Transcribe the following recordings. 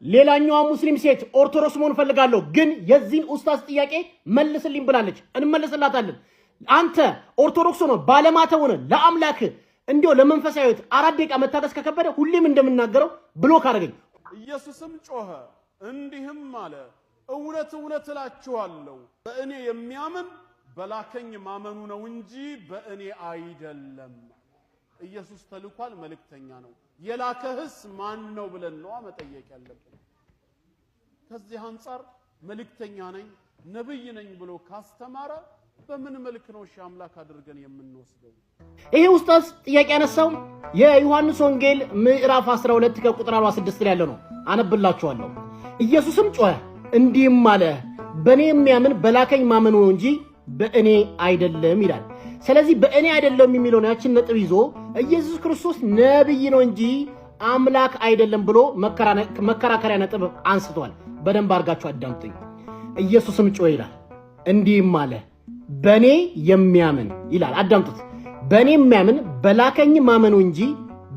ሌላኛዋ ሙስሊም ሴት ኦርቶዶክስ መሆን እፈልጋለሁ፣ ግን የዚህን ኡስታዝ ጥያቄ መልስልኝ ብላለች። እንመልስላታለን። አንተ ኦርቶዶክስ ሆነ ባለማተብ ሆነ ለአምላክ እንዲሁ ለመንፈሳዊ ሕይወት 4 ደቂቃ መታገስ ከከበደ ሁሌም እንደምናገረው block አድርገኝ። ኢየሱስም ጮኸ እንዲህም አለ፣ እውነት እውነት እላችኋለሁ በእኔ የሚያምን በላከኝ ማመኑ ነው እንጂ በእኔ አይደለም። ኢየሱስ ተልኳል፣ መልእክተኛ ነው። የላከህስ ማን ነው ብለን ነዋ መጠየቅ ያለብን። ከዚህ አንጻር መልእክተኛ ነኝ ነብይ ነኝ ብሎ ካስተማረ በምን መልክ ነው እሺ አምላክ አድርገን የምንወስደው? ይሄ ኡስታዝ ጥያቄ ያነሳው የዮሐንስ ወንጌል ምዕራፍ 12 ከቁጥር 46 ላይ ያለው ነው። አነብላችኋለሁ። ኢየሱስም ጮኸ እንዲህም አለ፣ በእኔ የሚያምን በላከኝ ማመኑ ነው እንጂ በእኔ አይደለም ይላል። ስለዚህ በእኔ አይደለም የሚለውን ያችን ነጥብ ይዞ ኢየሱስ ክርስቶስ ነብይ ነው እንጂ አምላክ አይደለም ብሎ መከራከሪያ ነጥብ አንስቷል። በደንብ አድርጋችሁ አዳምጡኝ። ኢየሱስም ጮኸ ይላል እንዲህም አለ በእኔ የሚያምን ይላል። አዳምጡት። በእኔ የሚያምን በላከኝ ማመኑ እንጂ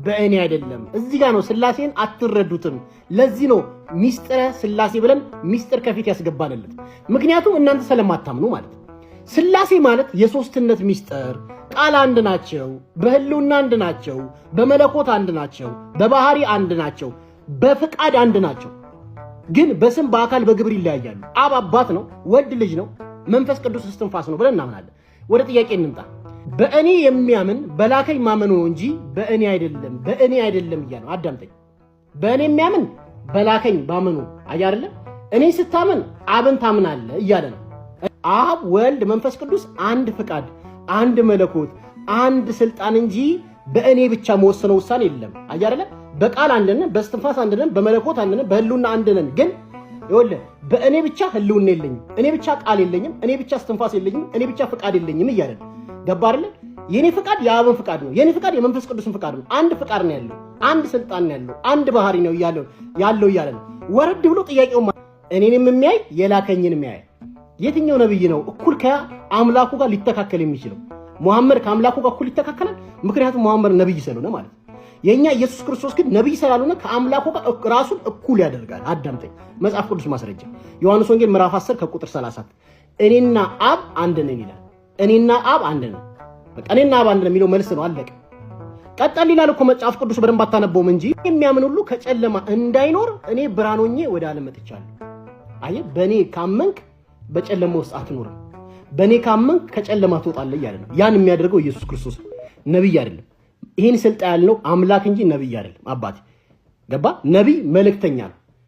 በእኔ አይደለም። እዚህ ጋር ነው ስላሴን አትረዱትም። ለዚህ ነው ሚስጥረ ስላሴ ብለን ሚስጥር ከፊት ያስገባንለት። ምክንያቱም እናንተ ስለማታምኑ ማለት ነው። ስላሴ ማለት የሶስትነት ሚስጥር፣ ቃል አንድ ናቸው፣ በህልውና አንድ ናቸው፣ በመለኮት አንድ ናቸው፣ በባህሪ አንድ ናቸው፣ በፍቃድ አንድ ናቸው። ግን በስም በአካል በግብር ይለያያሉ። አብ አባት ነው፣ ወልድ ልጅ ነው፣ መንፈስ ቅዱስ እስትንፋስ ነው ብለን እናምናለን። ወደ ጥያቄ እንምጣ። በእኔ የሚያምን በላከኝ ማመኑ ነው እንጂ በእኔ አይደለም፣ በእኔ አይደለም እያለ ነው። አዳምጠኝ። በእኔ የሚያምን በላከኝ ባመኑ አየህ አይደለ? እኔ ስታምን አብን ታምናለህ እያለ ነው። አብ ወልድ መንፈስ ቅዱስ አንድ ፍቃድ፣ አንድ መለኮት፣ አንድ ስልጣን እንጂ በእኔ ብቻ መወሰነው ውሳኔ የለም። አየህ አይደለ? በቃል አንድ ነን፣ በእስትንፋስ አንድ ነን፣ በመለኮት አንድ ነን፣ በህልውና አንድ ነን። ግን ይኸውልህ በእኔ ብቻ ህልውና የለኝም፣ እኔ ብቻ ቃል የለኝም፣ እኔ ብቻ እስትንፋስ የለኝም፣ እኔ ብቻ ፍቃድ የለኝም እያለ ነው። ገባ አይደለ? የኔ ፍቃድ የአብን ፍቃድ ነው። የኔ ፍቃድ የመንፈስ ቅዱስን ፍቃድ ነው። አንድ ፍቃድ ነው ያለው፣ አንድ ስልጣን ነው ያለው፣ አንድ ባህሪ ነው ያለው እያለ ነው። ወረድ ብሎ ጥያቄው እኔንም የሚያይ የላከኝንም የሚያይ የትኛው ነብይ ነው እኩል ከአምላኩ ጋር ሊተካከል የሚችለው? ሙሐመድ ከአምላኩ ጋር እኩል ይተካከላል? ምክንያቱም ሙሐመድ ነብይ ስለሆነ ማለት ነው። የኛ ኢየሱስ ክርስቶስ ግን ነብይ ስላልሆነ ከአምላኩ ጋር ራሱን እኩል ያደርጋል። አዳምጠኝ። መጽሐፍ ቅዱስ ማስረጃ ዮሐንስ ወንጌል ምዕራፍ 10 ከቁጥር 30 እኔና አብ አንድ ነን ይላል። እኔና አብ አንድ ነን። በቃ እኔና አብ አንድ ነን የሚለው መልስ ነው። አለቀ። ቀጠል ይላል እኮ መጽሐፍ ቅዱስ በደንብ አታነበውም እንጂ የሚያምን ሁሉ ከጨለማ እንዳይኖር እኔ ብርሃን ሆኜ ወደ ዓለም መጥቻለሁ። አየህ፣ በእኔ ካመንክ በጨለማ ውስጥ አትኖርም። በእኔ ካመንክ ከጨለማ ትወጣለህ እያለ ነው። ያን የሚያደርገው ኢየሱስ ክርስቶስ ነብይ አይደለም። ይህን ስልጣን ያለው አምላክ እንጂ ነብይ አይደለም። አባቴ ገባ። ነቢይ መልእክተኛ ነው።